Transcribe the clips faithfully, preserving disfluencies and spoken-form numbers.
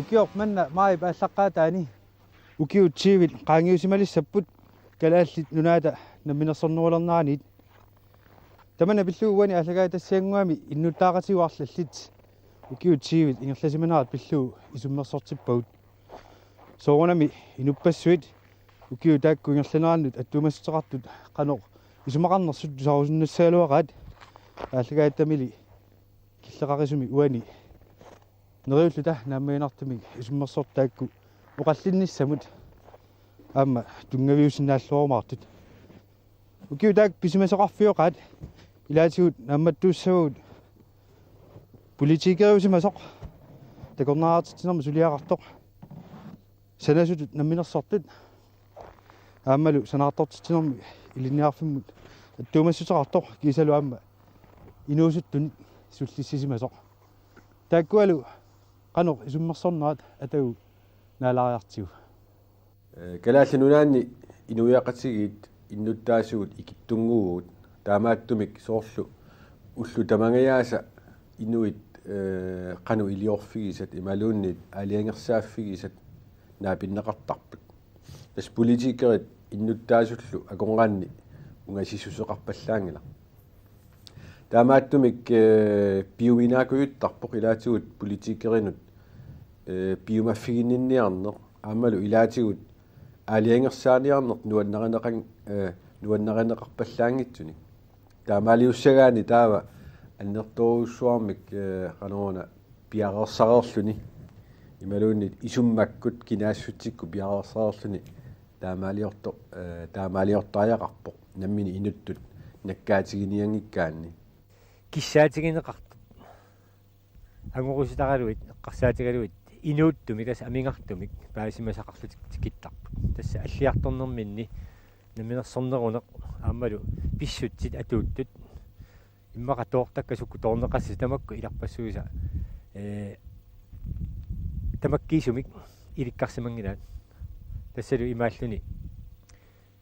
Ukioq manna maajip aallaqqaataani ukiut tyvit qaangiussimalissaapput Kalaallit Nunaata namminersornerulerneraniit. Tamanna pillugu uani aallakaatitassiannguami innuttaaqatigut arlallit ukiut tyvit ingerlasimanerat pillugu isummersortippagut. Soorunami inuppassuit ukiut taakku ingerlanerannut attuumassuteqartut qanoq isumaqarnersut tusarusunnassagaluaqaat aallakaatitamili killeqarisumi uani neriulluta naammaginartumik isummersortut taakku oqallinnissamut aamma tunngaviusinnaalluarumaartut. Ukiut taakku pisimasoqarfioqaat ilaatigut naammattuussavagut politikeriusimasoq, takornariartitsinermi suliaqartoq, sanasutut namminersortut aammalu sanaartortitsinermi ilinniarfimmut attuumassuteqartoq kiisalu aamma inuusuttunut sullissisimasoq. Taakkualu qanoq isummersornerat atagu naalaariartigu. Ee, Kalaallit Nunaanni inuiaqatigiit innuttaasugut ikittunnguuvugut, taamaattumik soorlu ullut tamangajaasa inuit, ee, qanoq iliorfigisat imaluunniit aalajangersaaffigisat naapinneqartarput. Tassa politikerit innuttaasullu akornanni ungasissuseqarpallaanngilaq. Taamaattumik, ee, piuminaakujuttarpoq ilaatigut politikerinut, ee, piumaffiginninniarneq aammalu ilaatigut aalajangersaaniarneq nuannarineqan-, ee, nuannarineqarpallaanngitsunik. Taamaaliussagaanni taava annertoorujussuarmik, ee, qanoruna piareersareerluni imaluunniit isummakkut kinaassutsikkut piareersareerluni taamaaliorto-, ee, taamaaliortariaqarpoq nammineq inuttut nakkaatiginianngikkaanni. Kissaatigineqartut angorusutaraluit, eqqarsaatigalugit inuuttumik, tassa amigartumik paasimasaqarlutik tikittarput. Tassa alliartornerminni namminersorneruneq aammalu pissutsit atuuttut immaqa toortakka sukkut toorneqassasut tamakku ilarpassuisa, ee, tamakkiisumik ilikkarsimanngilaat. Tassalu imaalluni,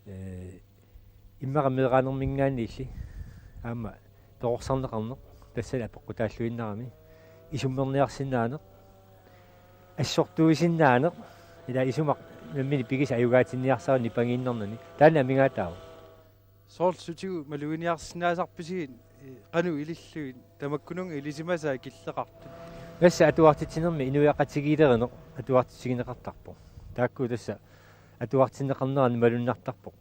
ee, immaqa meeraanerminngaanniilli aamma perorsarneqarneq, tassali apeqqutaalluinnarami, isummerniarsinnaaneq, assortuisinnaaneq, ila isumaq nammineq pigisaq ajugaatinniarsarineq nipangiinnarnani, taanna amigaataavoq. Soorlu sutigut maluginiarsinnaasarpisigit, ee, qanoq ilillugit tamakkununnga ilisimasaat killeqartut? Tassa atuartitsinermi inuiaqatigiilerineq atuartitsigineqartarpoq. Taakku tassa atuartinneqarnerani malunnartarpoq.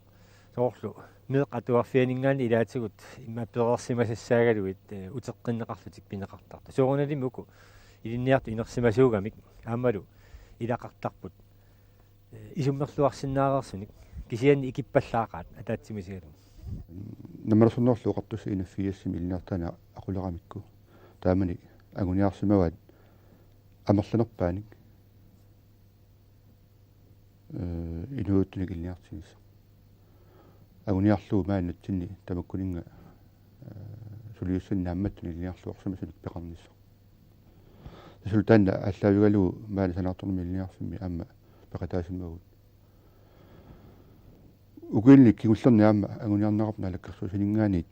Soorlu meeqqat atuarfianinngaanniit ilaatigut immaqa pereersimasassaagaluit, ee, uteqqinneqarlutik pineqartartut. Soorunalimi uku ilinniartut inersimasuugamik aammalu ilaqartarput, ee, isummerluarsinnaareersunik, kisianni ikippallaaqaat ataatsimiigalugu. Namminersornerullu Oqartussat enogfirsimi ilinniartitaaneq aquleramikku taamani anguniarsimavaat amerlanerpaanik, ee, inuuttunik ilinniartitsineq. Anguniarlugu maani nunatsinni tamakkuninnga, ee, suliassanik naammattunik ilinniarluarsimasunik peqarnissaq. Tassalu taanna aallaavigalugu maani Sanaartornermik Ilinniarfimmi aamma peqataasimavugut. Ukiuni kingullerni aamma anguniarneqarpoq naalakkersuisuninngaanniit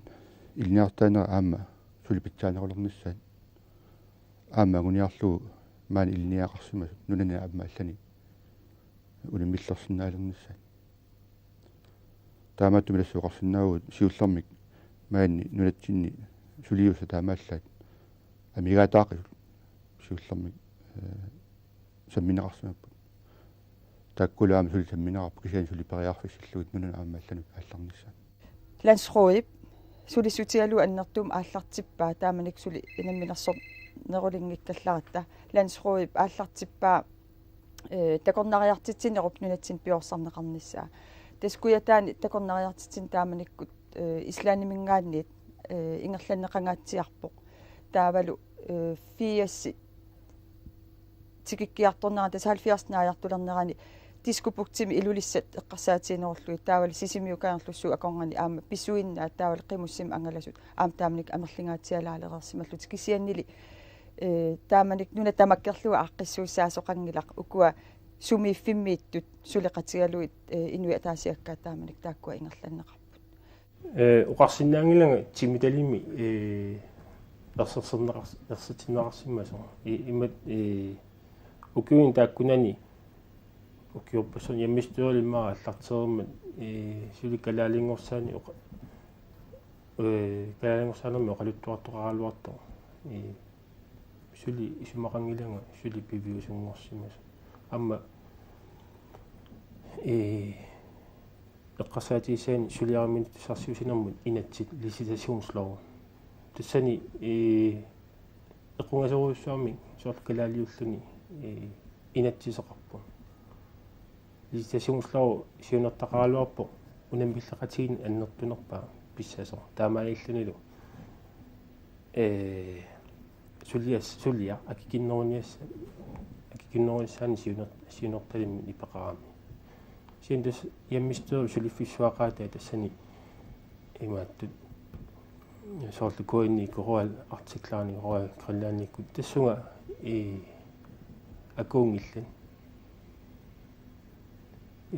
ilinniartitaaneq aamma suli pitsaanerulernissaat. Aamma anguniarlugu maani ilinniagaqarsimasut nunani aamma allani unammillersinnaalernissaat. Taamaattumik tassa oqarsinnaavugut siullermik maani nunatsinni suliussat taamaallaat amigaataaqisut siullermik, ee, sammineqarsimapput. Taakkulu aamma suli sammineqarput kisianni suli periarfissillugit nunanut aamma allanut aallarnissaat. Landsrådip sulissutigalugu annertuumik aallartippaa taamanikkut suli namminersornerulinngikkallaratta. Landsrådip aallartippaa, ee, takornariartitsinerup nunatsinni piorsarneqarnissaa. Tassa Kujataani takornariartitsineq taamanikkut, ee, Islandiminngaanniit, ee, ingerlanneqangaatsiarpoq. Taavalu, ee, firsit tikikkiartornerani, tassa halvfjerdsimi naajartulernerani Diskobugtimi Ilulissat eqqarsaatiginerullugit, taavalu Sisimiut Kangerlussuup akornanni aamma pisuinnaat, taavalu qimussimik angalasut aamma taamanikkut amerlingaatsialaalereersimallutik, kisiannili, ee, taamanikkut nuna tamakkerlugu aaqqissuussaasoqanngilaq, ukua sumiiffimmiittut suleqatigalugit, ee, inuit ataasiakkaat taamanikkut taakkua ingerlanneqarput. Ee, oqarsinnaanngilanga timitalimmi, ee, ersersinneqars-, ersitinneqarsimasoq. I-, imat, ee, Ukiuni taakkunani ukiorpassuarni hjemmestyrelimmi aallartereermat, ee, suli kalaalinngorsaaneq oqa-, ee, kalaalinngorsaanermik oqaluttuartoqaraluartoq. Ee, suli isumaqanngilanga suli piviusunngorsimasoq. Aamma, ee, eqqarsaatigissaani suliariuminittussarsiuussinermut inatsit licitationslov. Tassani, ee, equngasorujussuarmik soorlu kalaaliulluni, ee, inatsiseqarpoq. Licitationslov siunertaqaraluarpoq unammilleqatigiinni annertunerpaaq pissasoq. Taamaalillunilu, ee, sulias-, suliaq akikinneruniassa-, akikinnerunissaanut siuner-, siunertalimmik nipeqarami. Kisianni tassa hjemmestyret suliffissuaqaatai tassani imaattut soorlu K N I-kkut, Royal Arctic Line-ikkut, Royal Greenland-ikkut tassunga, ee, akuunngillat.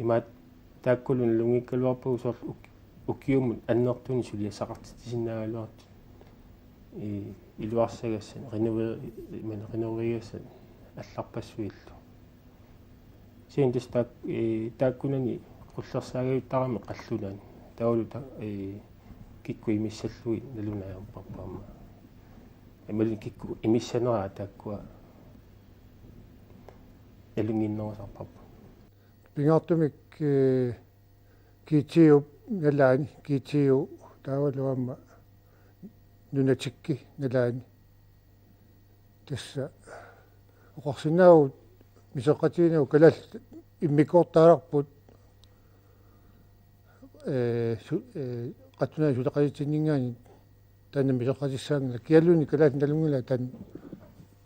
Imaattoq taakkulu nalunngikkaluarpagut soorlu uk-, ukiumut annertuumik suliassaqartitsisinnaagaluartut. Ee, iluarsagassat, renoveri-, imaluunniit renoverigassat allarpassuillu. Kisianni tassa taak-, ee, taakkunani qullersaagajuttarami qallunaat. Taavalu ta-, ee, kikkut imissallugit nalunaajarparput aamma. Imaluunniit kikkut imissaneraat taakkua nalunnginnerusarparput. Pingaartumik, ee, G T O-p nalaani, G T O taavalu aamma Nunatikki nalaani. Tassa oqarsinnaavugut misoqatigiinnagu kalaallit immikkoortaalerput, ee, su-, ee, qallunaat suleqatitsinninngaanniit taanna misoqatissaanngilaq, kialluunniit kalaallit nalunngilaat taanna.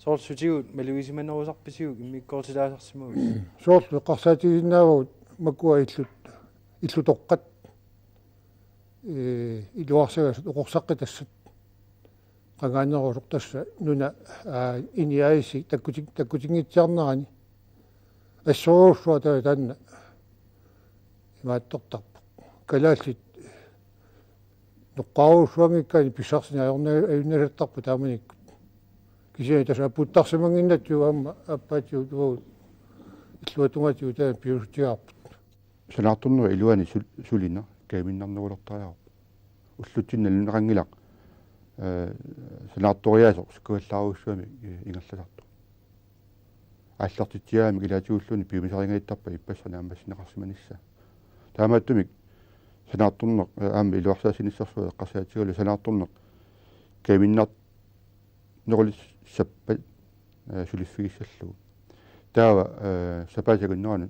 Soorlu sutigut malugisimanerusarpisiuk immikkoortilaasarsimaguit? Soorlu eqqarsaatigisinnaavagut makua illut, illutoqqat, ee, iluarsagassat oqorsaqqitassat qangaanerusoq tassa nuna, aa, N E I C takkutin-, takkutinngitsoornerani assorujussuaq taava taanna imaattortarpoq. Kalaallit noqqaarujussuanngikkaanni pissarsineq ajorna-, ajunnasattarpoq taamanikkut. Kisianni tassa aputtarsimannginnatsigu aamma aappaatigut uagut illuatungaatsigut taanna piussutigaarput. Sanaartornerup iluani sul-, sulineq kamiinnarnerulertariaqarpoq. Ullutsinni nalunaqanngilaq, ee, sanaartoriaaseq sukkallaarujussuarmik, ee, ingerlasartoq. Aallartitsigaangamik ilaatigulluunniit piumasarigaluartarpaa ippassaq naammassineqarsimanissaa. Taamaattumik sanaartorneq, ee, aamma iluarsaasinissarsuaq eqqarsaatigalugu sanaartorneq kamiinnar-, nerulissappat, ee, suliffigissallugu. Taava, ee, sapaatip akunnerani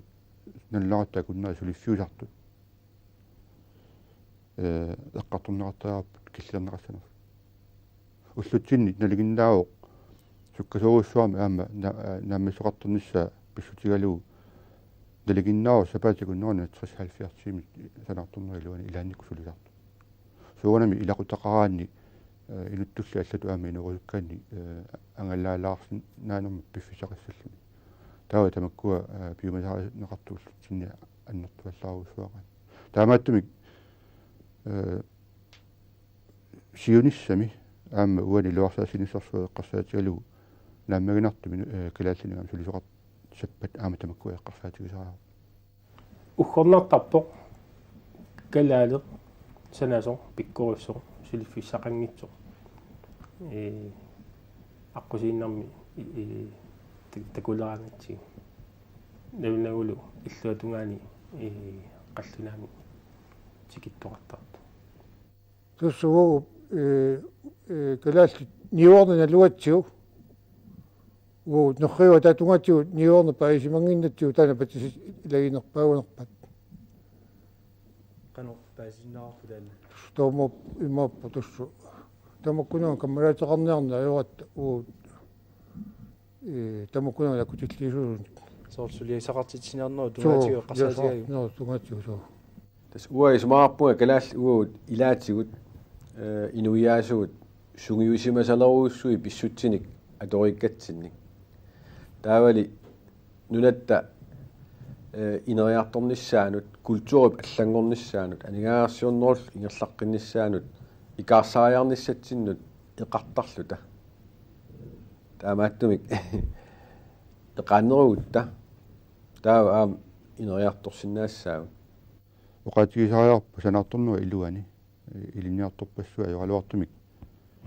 nalunaqattap akunneri suliffiusartut, ee, eqqartorneqartariaqarput killilerneqassanersut. Ullutsinni nalinginnaavoq sukkasoorujussuarmik aamma na-, ee, naammassisoqartarnissaa pissutigalugu nalinginnaavoq sapaatip akunnerani tres halvfjerds tiimit sanaartornerup iluani ilaannikkut sulisartut. Soorunami ilaqutaqaraanni, ee, inuttulli allatut aamma inoorusukkaanni, ee, angalaalaarsinnaanermut piffissaqassalluni. Taava tamakkua, ee, piumasarineqartut ullutsinni annertuallaarujussuaqaat. Taamaattumik, ee, siunissami aamma uani iluarsaasinissarsuaq eqqarsaatigalugu naammaginartumik, ee, kalaallinut aamma sulisoqassappat aamma tamakkua eqqarsaatigisariaqarput. Uggornartarpoq kalaaleq sanasoq pikkorissoq suliffissaqanngitsoq, ee, aqqusiinnarmi, ee, tak-, takuleraangatsigu. Nalunagulu illuatungaani, ee, qallunaamik tikittoqartartoq. Tassa uagut, ee, ee, kalaallit niuerneq nalugatsigu. Uagut nerriup ataatungaatigut niuerneq paasimannginnatsigu taanna patisisut ilaginerpaagunarpaat. Qanoq paasisinnaarpa taanna? Tassa taama imaappoq tassa. Tamakkununnga kammalaateqarniarneq ajoratta uagut, ee, tamakkununnga takkutilliisuusunik. Soorlu suliassaqartitsiniarnerup tungaatigut eqqarsaatigalugu. Suliassaqartitsiniarnerup tungaatigut, suu. Tassa uanga isumaqarpunga kalaallit uagut ilaatigut, ee, inuiaasugut sungiusimasalerujussuit pissutsinik atoriikkatsinnik. Taavali nunatta, ee, ineriartornissaanut, kulturip allanngornissaanut, aningaasarsiornerullu ingerlaqqinnissaanut, ikaarsaariarnissatsinnut eqartarluta. Taamaattumik Eqaannerugutta taava aamma ineriartorsinnaassaagut. Oqaatigisariaqarpoq sanaartornerup iluani ilinniartorpassuit ajoraluartumik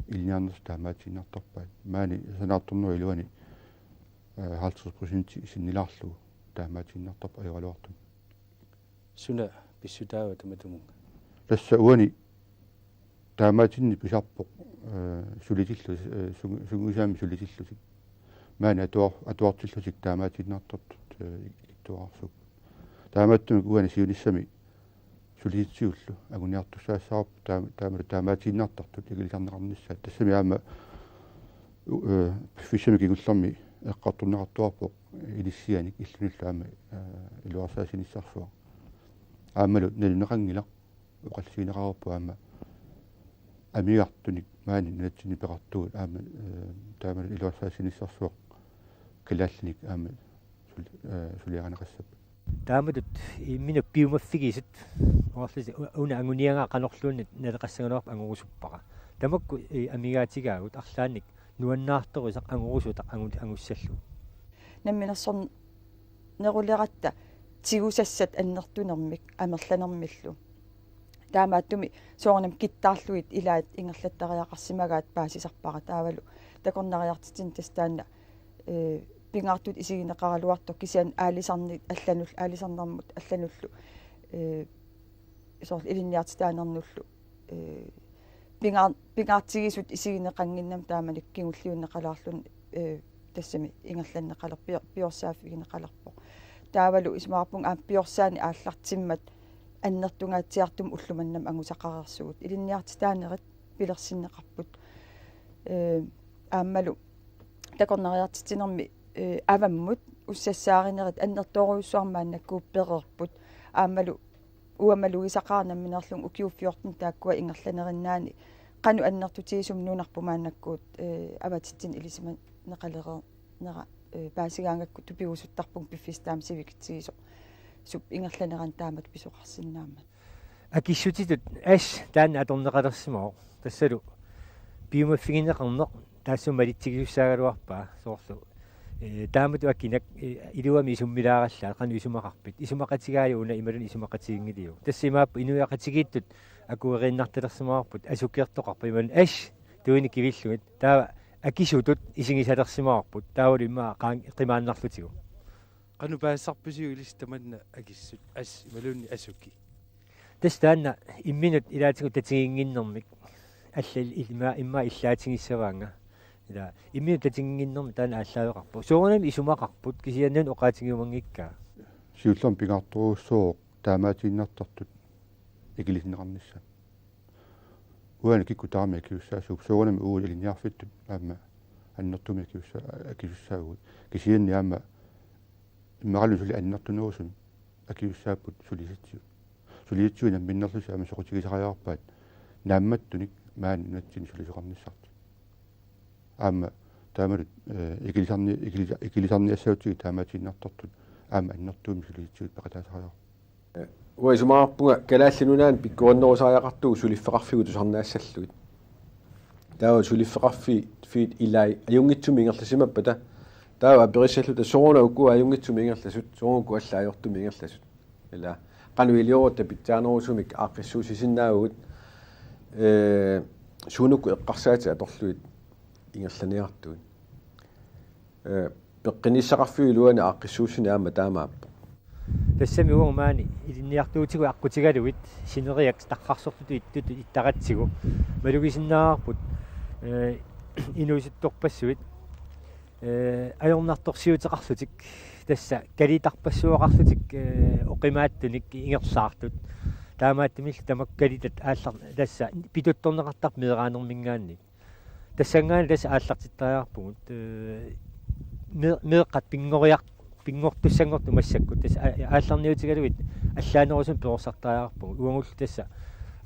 ilinniarnersut taamaatiinnartarpaat. Maani sanaartornerup iluani halvtreds procent sinnilaarlugu taamaatiinnartarpoq ajoraluartumik. Suna pissutaava tamatumunnga? Tassa uani taamaatinneq pisarpoq sulitillutik, sungiusaammik sulitillutik. Maani atuar-, atuartillutik taamaatiinnartartut ittuararsuupput. Taamaattumik uani siunissami sulisitsigullu anguniartussaassavarput taama-, taamalu taamaatiinnartartut ikilisarneqarnissaat. Tassami aamma piffissami kingullermi eqqartorneqartuarpoq inissianik illunillu aamma iluarsaasinissarsuaq. Aammalu nalunaqanngilaq oqallisigineqareerpoq aamma amigartunik maani nunatsinni peqartugut aamma taamalu iluarsaasinissarsuaq kalaallinik aamma sul-, suliarineqassapput. Taamatut imminut piumaffigisut oqarlusi una anguniagaa qanorluunniit naleqassagaluarpat angorusuppara. Tamakku amigaatigaavut arlaannik nuannaartorisaq angorusutaq angu-, angussallugu. Namminersorneruleratta tigusassat annertunermik amerlanermillu. Taamaattumik soorunami kittaarlugit ilaat ingerlattariaqarsimagaat paasisarpara taavalu takornariartitsineq tassa taanna pingaartutut isigineqaraluartoq kisianni aalisarneq allanullu aalisarnermut allanullu soorlu ilinniartitaanernullu pingaar-, pingaartigisut isigineqannginnami taamani kingulliunneqalaarluni tassami ingerlanneqalerpoq pior-, piorsaaffigineqalerpoq. Taavalu isumaqarpunga aamma piorsaaneq aallartimmat annertungaatsiartumik ulloq manna angusaqareersugut. Ilinniartitaanerit pilersinneqarput. Aammalu takornariartitsinermi avammut ussassaarinerit annertoorujussuarmik maannakkut pereerput. Aammalu uanga malugisaqaara nammineerlunga ukiut fjorten taakkua ingerlanerinnaanni qanoq annertutigisumik nunarput maannakkut avatitsineq ilisimaneqalereernera paasigaangakku tupigusuttarpunga piffissaq taama sivikitsigisoq sup ingerlanerani taamatut pisoqarsinnaammat. Akissutitut ash taanna atorneqalersimavoq. Tassalu piumaffigineqarneq taassuma malitsigisussaagaluarpaa soorlu. Taamatut akinak iluamik isummilaarallaat qanoq isumaqarpit. Isumaqatigaajuk una imaluunniit isumaqatiginngiliuk. Tassa imaappoq inuiaqatigiittut akueriinnartalersimavarput asukiortoqarpat imaluunniit ash tuini kivillugit. Taava akisutut isigisalersimavarput. Taavalu immaqa qaan-, qimaannarlutigu. Qanoq paasisarpisiuk ilissi tamanna akissut ash imaluunniit asuki? Tassa taanna imminut ilaatigut tatiginnginnermik alla il-, ilma-, immaqa illaatigissavaannga. Ila imminut tatiginnginnermik taanna aallaaveqarpoq. Soorunami isumaqarput kisianni una oqaatigiumanngikkaa. Siullermik pingaartorujussuuvoq taamaatiinnartartut ikilisinneqarnissaat. Uani kikkut tamarmik akisussaasuupput soorunami uagut ilinniarfittut aamma annertuumik akisussa-, akisussaavugut. Kisianni aamma immaqalu suli annertunerusumik akisussaapput sulisitsisut. Sulisitsisut namminnerlusi aamma soqutigisariaqarpaat naammattunik maani nunatsinni sulisoqarnissartik. Aamma taamalu ikilisarni-, ikilisa-, ikilisarniassagutsigit taamaatiinnartartut aamma annertuumik sulisitsisut peqataasariaqarput. Uanga isumaqarpunga Kalaallit Nunaanni pikkorinnerusariaqartugut suliffeqarfigut tusarnaassallugit. Taava suliffeqarfiit, fiit ilaat ajunngitsumik ingerlasimappata taava aperissalluta sooruna ukua ajunngitsumik ingerlasut, sooruna ukua allat ajortumik ingerlasut. Ila qanoq iliorutta pitsaanerusumik aaqqissuussisinnaavugut, ee, suunuku eqqarsaatit atorlugit ingerlaniartugut. Ee, peqqinnissaqarfiup iluani aaqqissuussineq aamma taamaappoq. Tassami uagut maani ilinniartuutigut aqqutigalugit sineriak tarrarsortutut ittutut ittaratsigu malugisinnaavarput, ee, inuusuttorpassuit, ee, ajornartorsiuteqarlutik tassa kalitarpassuaqarlutik, ee, oqimaatsunik ingerlaartut. Taamaattumillu tamakku kalitat aallar-, tassa pituttorneqartarput meeraanerminngaanniit. Tassanngaanniit tassa aallartittariaqarpugut, ee, mee-, meeqqat pinngoriar-, pinngortussanngortut massakkut tassa a-, aallarniutigalugit allaanerusumik perorsartariaqarpugut. Uagullu tassa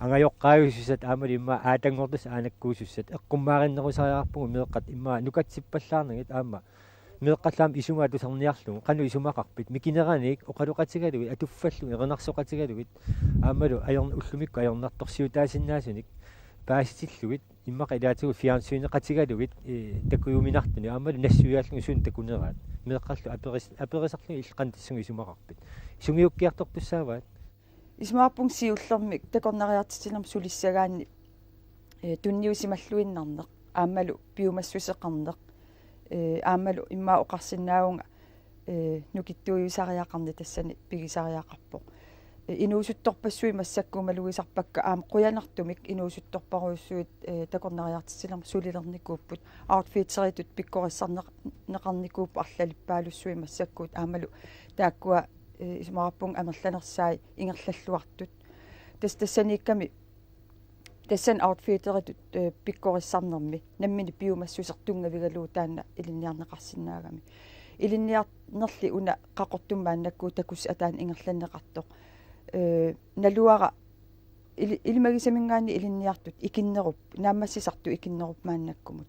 angajoqqaajusussat aammalu immaqa aatanngortussat aanakkuusussat eqqummaarinnerusariaqarpugut meeqqat immaqa nukatsippallaarnagit aamma meeqqallu aamma isumaa tusarniarlugu qanoq isumaqarpit mikineraniit oqaloqatigalugit atuffallugit erinarsoqatigalugit aammalu ajorn-, ullumikkut ajornartorsiutaasinnaasunik paasitillugit immaqa ilaatigut fjernsyneqatigalugit, ee, takujuminartunik aammalu nassuiaallugit suut takuneraat. Meeqqallu aperis-, aperisarlugit illit qanoq tassunga isumaqarpit? Sungiukkiartortussaavaat? Isumaqarpunga siullermik takornariartitsinermik sulissagaanni, eh, tunniusimalluinnarneq, aammalu piumassuseqarneq, eh, aammalu immaqa oqarsinnaavunga, eh, nukittuujusariaqarneq tassani pigisariaqarpoq. Eh, inuusuttorpassuit massakkut malugisarpakka aamma qujanartumik inuusuttorparujussuit, eh, takornariartitsinermik sulilernikuupput, outfitteritut pikkorissarneq-, neqarnikuupput arlalippaalussuit massakkut aammalu taakkua, eh, isumaqarpunga amerlanersai ingerlalluartut. Tassa tassaniikkami tassani outfitteritut, eh, pikkorissarnermi nammineq piumassuseq tunngavigalugu taanna ilinniarneqarsinnaagami. Ilinniarnerli una Qaqortumi maannakkut takussat ataani ingerlanneqartoq. Eh, naluara ili-, ilimagisaminngaanniit ilinniartut ikinnerupput, naammassisartut ikinnerupput maannakkumut.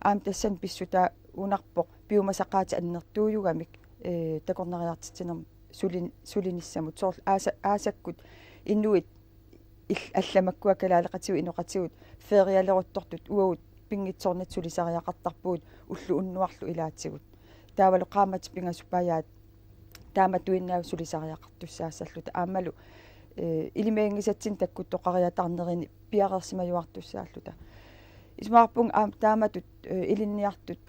Aamma tassani pissutaanarpoq piumasaqaatit annertuujugamik, eh, takornariartitsinermik sulin-, sulinissamut. Soorlu aasa-, aasakkut inuit il-, alla makkua kalaaleqatigut inoqatigut ferialeruttortut uagut pinngitsoornatik sulisariaqartarpugut ulloq unnuarlu ilaatigut. Taavalu qaammatit pingasupajaat taamatuinnaat sulisariaqartussaassalluta aammalu, eh, ilimaginngisatsinnik takkuttoqariataarnerini piareersimajuartussaalluta. Isumaqarpunga aamma taamatut, eh, ilinniartut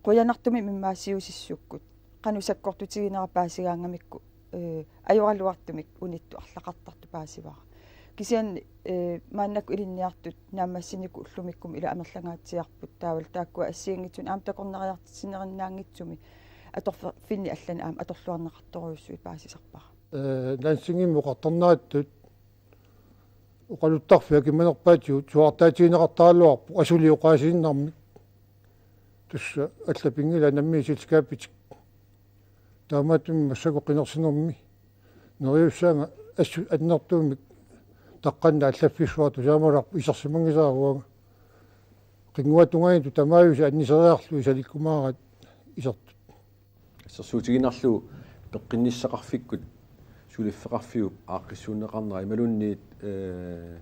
qujanartumik mimmaasiusissukkut qanoq sakkortutiginera paasigaangamikku, eh, ajoraluartumik unittut arlaqartartut paasivara. Kisianni, eh, maannakkut ilinniartut naammassinikut ullumikkut ila amerlangaatsiarput taavalu taakkua assigiinngitsunik aamma takornariartitsinerinaanngitsumik atorfinni allani aamma atorluarneqartorujussuit paasisarpara. Eh, Lansingimmi oqartarnerattut oqaluttarfik akimanerpaatigut suaartaatigineqartaraluarpoq asuli oqaasiinnarmik. Tassa allapinngila nammineq selskabitik. Taamaattumik massakkut qinersinermi neriussaanga assut annertuumik taqqannaq allaffissuartut saamalarput isersimanngisara uanga. Qinnguatungaaniittut tamaajusi anniseriarlugit salikkumaaraat isertut. Assersuutigiinnarlugu peqqinnissaqarfikkut suliffeqarfiup aaqqissuunneqarnera imaluunniit, eh,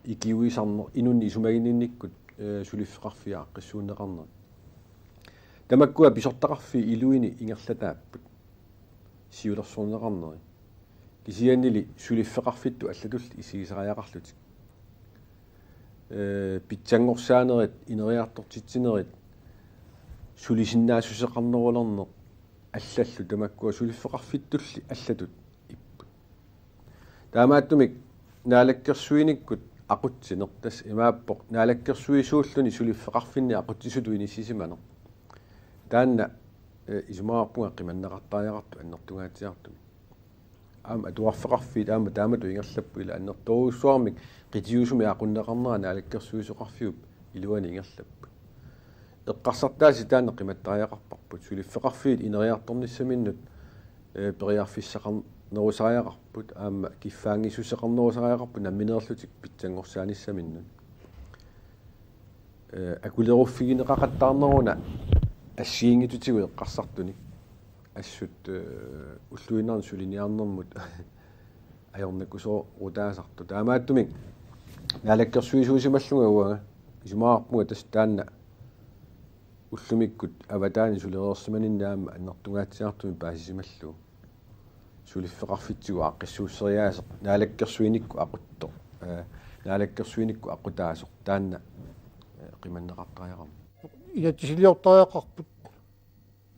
ikiuisarneq inunnik isumaginninnikkut, eh, suliffeqarfiup aaqqissuunneqarnera. Tamakkua pisortaqarfiit iluini ingerlataapput siulersorneqarneri. Kisiannili suliffeqarfittut allatulli isigisariaqarlutik. Eh, pitsanngorsaanerit, ineriartortitsinerit, sulisinnaassuseqarnerulerneq allallu tamakkua suliffeqarfittulli allatut ipput. Taamaattumik naalakkersuinikkut aqutsineq tassa imaappoq naalakkersuisuulluni suliffeqarfinni aqutsisutut inissisimaneq. Taanna, eh, isumaqarpunga qimanneqartariaqartoq annertungaatsiartumik. Aamma atuarfeqarfiit aamma taamatut ingerlapput ila annertoorujussuarmik qitiusumik aqunneqarnera naalakkersuisoqarfiup iluani ingerlapput. Eqqarsartaasi taanna qimattariaqarparput. Suliffeqarfiit ineriartornissaminnut, eh, periarfissaqarnerusariaqarput aamma kiffaanngissuseqarnerusariaqarput nammineerlutik pitsanngorsaanissaminnik. Eh, akuleruffigineqaqattaarneruna assigiinngitsutigut eqqarsartunik. Assut, eh, ulluinnarni suliniarnermut ajornakusoorutaasartoq. Taamaattumik naalakkersuisuusimallunga uanga isumaqarpunga tassa taanna ullumikkut avataani sulereersimaninni aamma annertungaatsiartumik paasisimallugu. Suliffeqarfitsigut aaqqissuusseriaaseq naalakkersuinikkut aquttoq. Eh, naalakkersuinikkut aqutaasoq taanna, eh, qimanneqartariaqarmat. Inatsisiliortariaqarput.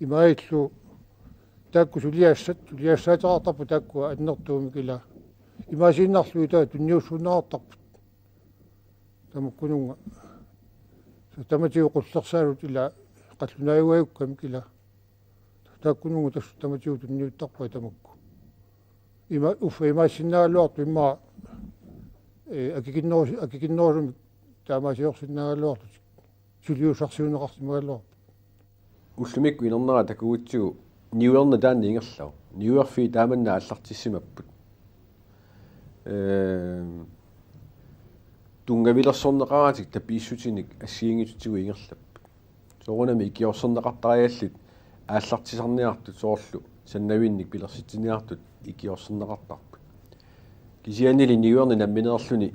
Imaillu taakku suliassat, suliassaateqartarput taakku annertuumik ila. Imaasiinnarlugu taava tunniussuunneqartarput. Tamakkununnga. Tamatigut qullersaalut ila qallunaajugaajukkamik ila. Taakkununnga tassa tamatigut tunniuttarpai tamakku. Ima, uffa imaassinnaagaluartut immaqa, eh, akikinnerus-, akikinnerusumik taamaasiorsinnaagaluartut. Suliussarsiuunneqarsimagaluarput. Ullumikkut inernera takugutsigu niuerneq taanna ingerlavoq. Niuerfiit taamanna aallartissimapput. Ehm, tunngavilersorneqaratik tapiissutinik assigiinngitsutigut ingerlapput. Soorunami ikiorserneqartariallit aallartisarniartut soorlu sannavinnik pilersitsiniartut ikiorserneqartarput. Kisiannili niuerneq nammineerluni,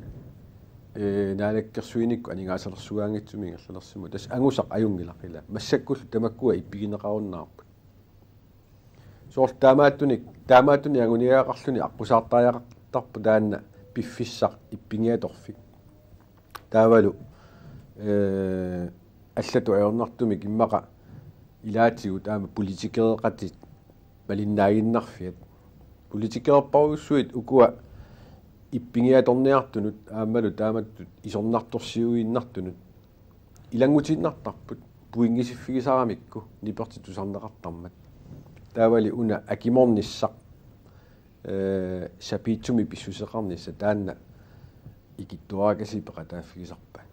eh, naalakkersuinikkut aningaasalersugaanngitsumik ingerlalersimavoq. Tassa angusaq ajunngilaq ila. Massakkullu tamakkua ippigineqarunnaarput. Soorlu taamaattunik, taamaattunik anguniagaqarluni aqqusaartariaqartarpoq taanna piffissaq ippinngiatorfik. Taavalu eh, allatut ajornartumik immaqa ilaatigut aamma politikereqatit malinnaaginnarfiat. Politikererparujussuit ukua ippinngiatorniartunut aammalu taamatut isornartorsiuinnartunut ilanngutiinnartarput puinngisiffigisaramikku nipertik tusarneqartarmat. Taavali una akimornissaq eh, sapiitsumik pissuseqarnissaq taanna ikittuarakasiit peqataaffigisarpaat.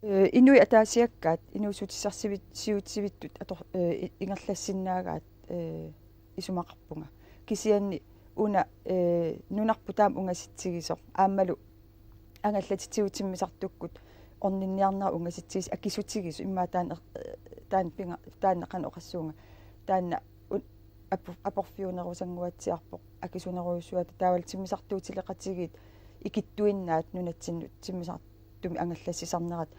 Eh, inuit ataasiakkaat inuussutissarsiutit-, siutivittut ator-, eh, i-, ingerlassinnaagaat, eh, isumaqarpunga. Kisianni una, eh, nunarput taama ungasitsigisoq aammalu angallatitigut timmisartukkut orninniarnera ungasitsigisoq akisutigisoq immaqa taanna, eh, taanna pinga-, taanna qanoq oqassuunga. Taanna un-, apu-, aporfiunerusannguatsiarpoq akisunerujussuata taavalu timmisartuutileqatigiit ikittuinnaat nunatsinnut timmisartumik angallassisarnerat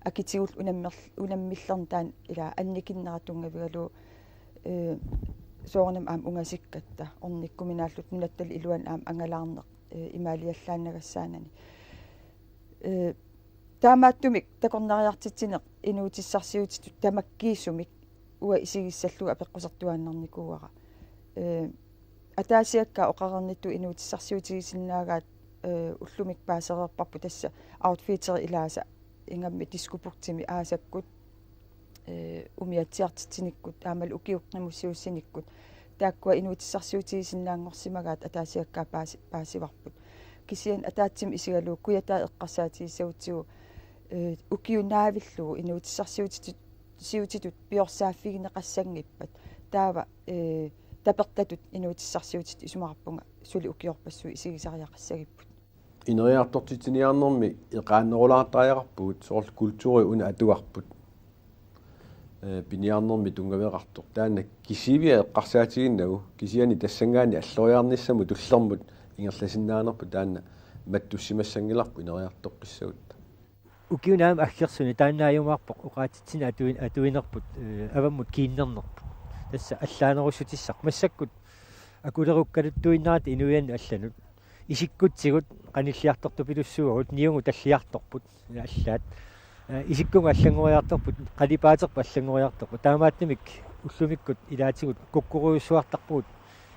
akitigullu unammer-, unammillerneq taanna ila annikinnerat tunngavigalugu, eh, soorunami aamma ungasikkatta ornikkuminaalluta nunattalu iluani aamma angalaarneq, eh, imaaliallaannagassaanani. Eh, taamaattumik takornariartitsineq inuutissarsiutitut tamakkiisumik uanga isigissallugu apeqqusertuaannarnikuuara. Eh, ataasiakkaat oqareernittut inuutissarsiutigisinnaagaat, eh, ullumi paasereerparput tassa outfitterit ilaasa ingammik Diskobugtimi aasakkut, eh, umiatsiartitsinikkut aammalu ukiut qimussiussinikkut taakkua inuutissarsiutigisinnaanngorsimagaat ataasiakkaat paasi-, paasivarput. Kisianni ataatsimut isigalugu Kujataa eqqarsaatigissagutsigu, eh, ukiut naavillugu inuutissarsiutitut, siutitut piorsaaffigineqassanngippat. Taava, eh, tapertatut inuutissarsiutitut isumaqarpunga suli ukiorpassuit isigisariaqassagipput. Ineriartortitsiniarnermi eqaannerulaartariaqarpugut soorlu kulturi una atugarput. Eh, piniarnermi tunngaveqartoq. Taanna kisiviaq eqqarsaatiginnagu, kisianni tassanngaanniit alloriarnissamut tullermut ingerlasinnaanerput taanna mattussimassanngilarput ineriartoqqissagutta. Ukiuni aamma aggersuni taanna ajumaarpoq oqaatsitsineq atui-, atuinerput, eh, avammut kiinnernerput. Tassa allaanerussutissaq. Massakkut akulerukkaluttuinnaratta inuiannut allanut. Isikkutsigut qanilliartortupilussuugut, niugut talliartorput, allaat. Eh, isikkugut allanngoriartorput, qalipaaterput allanngoriartorput. Taamaattumik ullumikkut ilaatigut kukkorujussuartarpugut.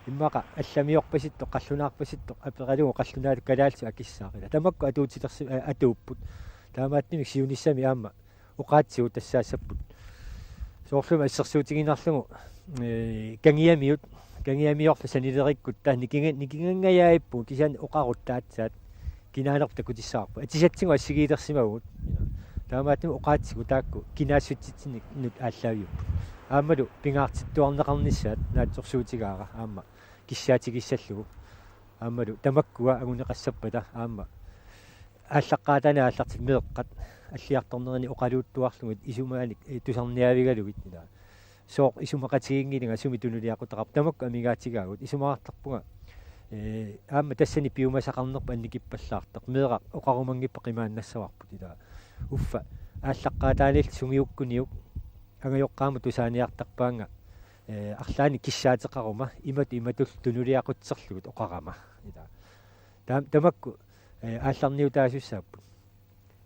Immaqa allamiorpasittoq, qallunaarpasittoq, aperalugu qallunaatut kalaallisut akissaaq ila. Tamakku atuutilersi-, eh, atuupput. Taamaattumik siunissami aamma oqaatsigut tassaassapput. Soorlumi assersuutigiinnarlugu, eh, kangiamiut, kangiamiorlu sanilerikkut taanna nikinga-, nikingangajaappugut kisianni oqaruttaassaat kinaanerput takutissavarput. Atisatsigut assigiilersimavugut. Taamaattumik oqaatsigut taakku kinaassutsitsinnut aallaaviupput. Aammalu pingaartittuarneqarnissaat naatsorsuutigaara aamma kissaatigissallugu. Aammalu tamakkua anguneqassappata aamma aallaqqaataani aallartippoq meeqqat alliartornerini oqaluuttuarlugit isumaanik, eh, tusarniaavigalugit ila. Sooq isumaqatiginngilinga sumi tunuliaqutaqarpa tamakku amigaatigaavut isumaqartarpunga, eh, aamma tassani piumasaqarnerput annikippallaartoq meeraq oqarumanngippat qimaannassavarput ila. Uffa aallaqqaataaniilli sungiukkuniuk angajoqqaama tusaaniartarpaannga, eh, arlaannik kissaateqaruma imatut imatullu tunuliaqutserlugit oqarama ila. Taam-, tamakku, eh, aallarniutaasussaapput.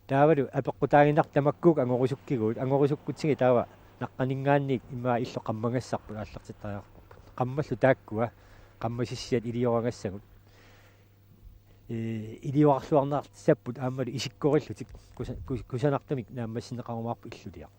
Taavalu apeqqutaaginnarpoq tamakkuukkut angorusukkiguit, angorusukkutsigit taava naqqaninngaanniit immaqa illoq qammagassarput aallartittariaqarparput. Qammallu taakkua qammasissiat ilioragassagut. Eh, iliorarluarneqartissapput aammalu isikkorillutik kusa-, kus-, kusanartumik naammassinneqarumaarput illuliaq.